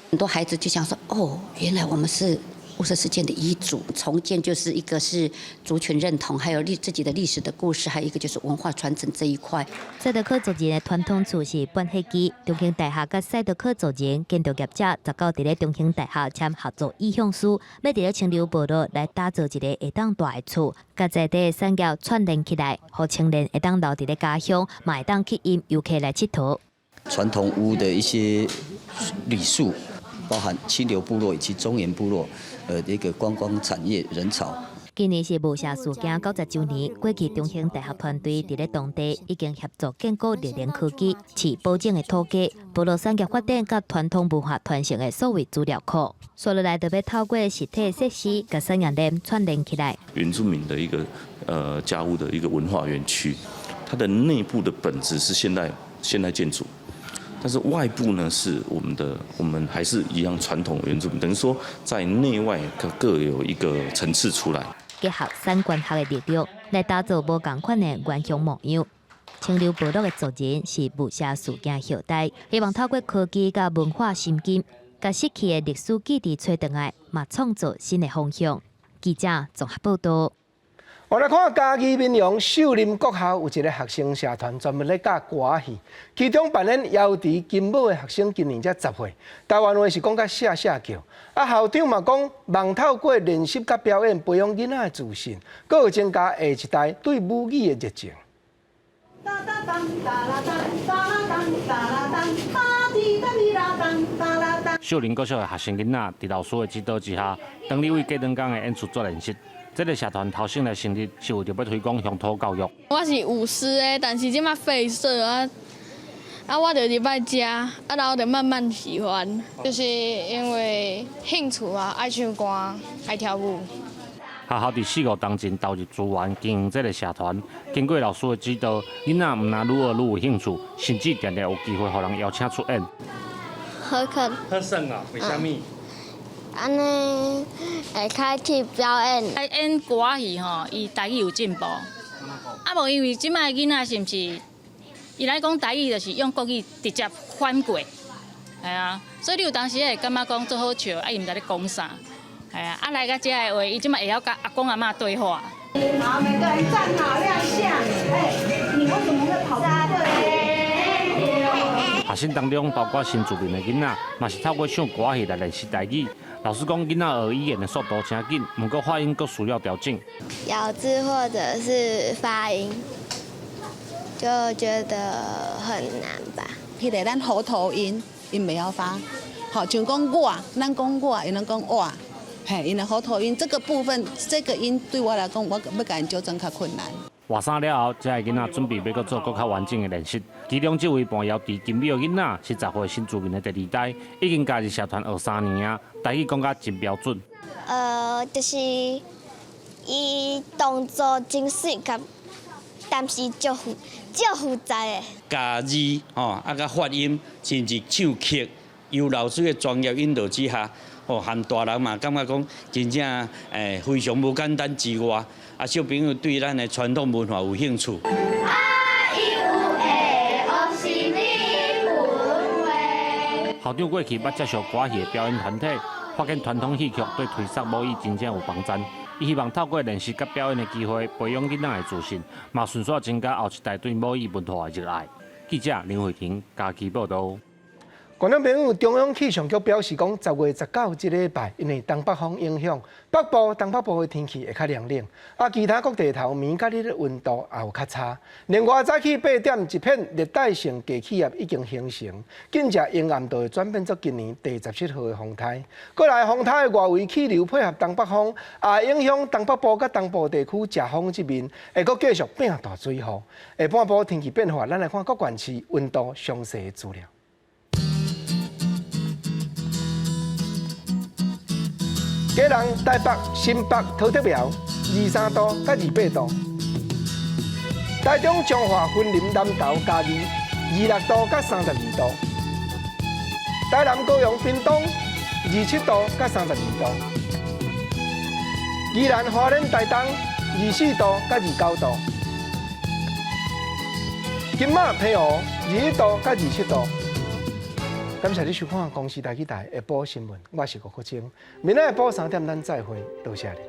很多孩子就想說：哦，原來我們是霧社事件的遺族，重建就是一個是族群認同，還有歷自己的歷史的故事，還有一個就是文化傳承這一塊。賽德克族人的傳統厝是半火機，中興大學佮賽德克族人建築業者19佇咧中興大學簽合作意向書，欲佇咧清流部落來打造一个會當蹛的厝，佮在地的產業串聯起來，予青年會當留佇咧家鄉，嘛會當吸引遊客來𨑨迌。傳統屋的一些禮數，包含清流部落以及中原部落，一個觀光產業人潮。今年是霧社事件90週年，過去中興大學團隊佇咧當地已經協助建構綠能科技、飼保證的土雞、部落產業發展佮傳統文化傳承的數位資料庫。紲落來就欲透過實體設施，共產業鏈串聯起來。原住民的一個家屋的一個文化園區，它的內部的本質是現代建築。但是外部呢，是我們的，我們還是一樣傳統原住民，等於說在內外各各有一個層次出來。結合產官學的力量，來打造無仝款的原鄉模樣。清流部落的族人是霧社事件後代，希望透過科技佮文化深耕，共失去的歷史記憶揣轉來，嘛創造新的方向。記者綜合報導。我來看嘉義民雄秀林國校有一个學生社團專門咧教歌仔戲，其中扮演瑤池金母的學生今年才10歲，台灣話是講甲謝謝叫，啊校長嘛講，望透過練習佮表演培養囡仔的自信，閣會增加下一代對母語的熱情。秀林國小的學生囡仔，佇老師的指導之下，當日為過兩工的演出做練習。這个社團頭先來成立，是為著欲推廣鄉土教育。我是舞獅的，但是這擺廢社啊，啊，我就入來遮，啊，然後就慢慢喜歡。就是因為興趣啊，愛唱歌，愛跳舞。學校佇四五當前投入資源經營這个社團，經過老師的指導，囡仔毋但愈學愈有興趣，甚至定定有機會予人邀請出演。好看。好耍啊？為啥物？按呢會開始表演。愛演歌仔戲吼，伊台語有進步。啊無因為這擺囡仔是毋是？伊來講台語就是用國語直接翻過，係啊。所以你有當時會感覺講足好笑，啊伊毋知咧講啥，係啊。啊來到遮的話，伊這擺會曉佮阿公阿嬤對話。好，每個人站好亮相。欸，你為什麼會跑對？學生當中包括新住民的囡仔，嘛是透過唱歌仔戲來練習台語。老師講，囡仔學語言的速度誠緊，毋過發音閣需要調整。咬字或者是發音，就覺得很難吧。彼个咱喉頭音，𪜶袂曉發，好，像講我，咱講我，𪜶攏講我，嘿，𪜶的喉頭音這個部分，這個音對我來講，我欲共𪜶糾正較困難。換衫了後，這个囡仔準備欲閣做閣較完整的練習。其中這位扮瑤池金母的囡仔是10歲新住民的第二代，已經加入社團學3年啊，台語講甲真標準。就是伊動作真媠，但是足複雜的。咬字吼，啊，佮發音，甚至唱曲，由老師的專業引導之下，吼，和大人嘛感覺講真正非常無簡單之外，啊，小朋友對咱的傳統文化有興趣。校長過去捌接受歌戲的表演團體，發現傳統戲曲對推廣母語真正有幫助。伊希望透過練習佮表演的機會，培養囡仔的自信，嘛順紲增加後一代對母語文化的熱愛。記者林慧婷嘉義報導。觀眾朋友，中央氣象局表示講，10月19這禮拜，因為東北風影響，北部、東北部的天氣會較涼冷，啊，其他各地頭暝佮日的溫度也有較差。另外，早起8點，一片熱帶性低氣壓已經形成，緊接沿岸就會轉變做今年第17號的風颱。過來風颱的外圍氣流配合東北風，也影響東北部佮東部地區食風這面，會閣繼續變大水雨。下半晡天氣變化，咱來看各縣市溫度詳細的資料。基隆、台北、新北、桃竹苗，23度佮28度；台中、彰化、雲林、南投、嘉義，26度佮32度；台南、高雄、屏東，27度佮32度；宜蘭、花蓮、台東，24度佮29度；金馬、澎湖，21度佮27度。感謝你收看《公視台語台》下晡新聞，我是吳國清。明仔下晡3點咱再會，多謝你。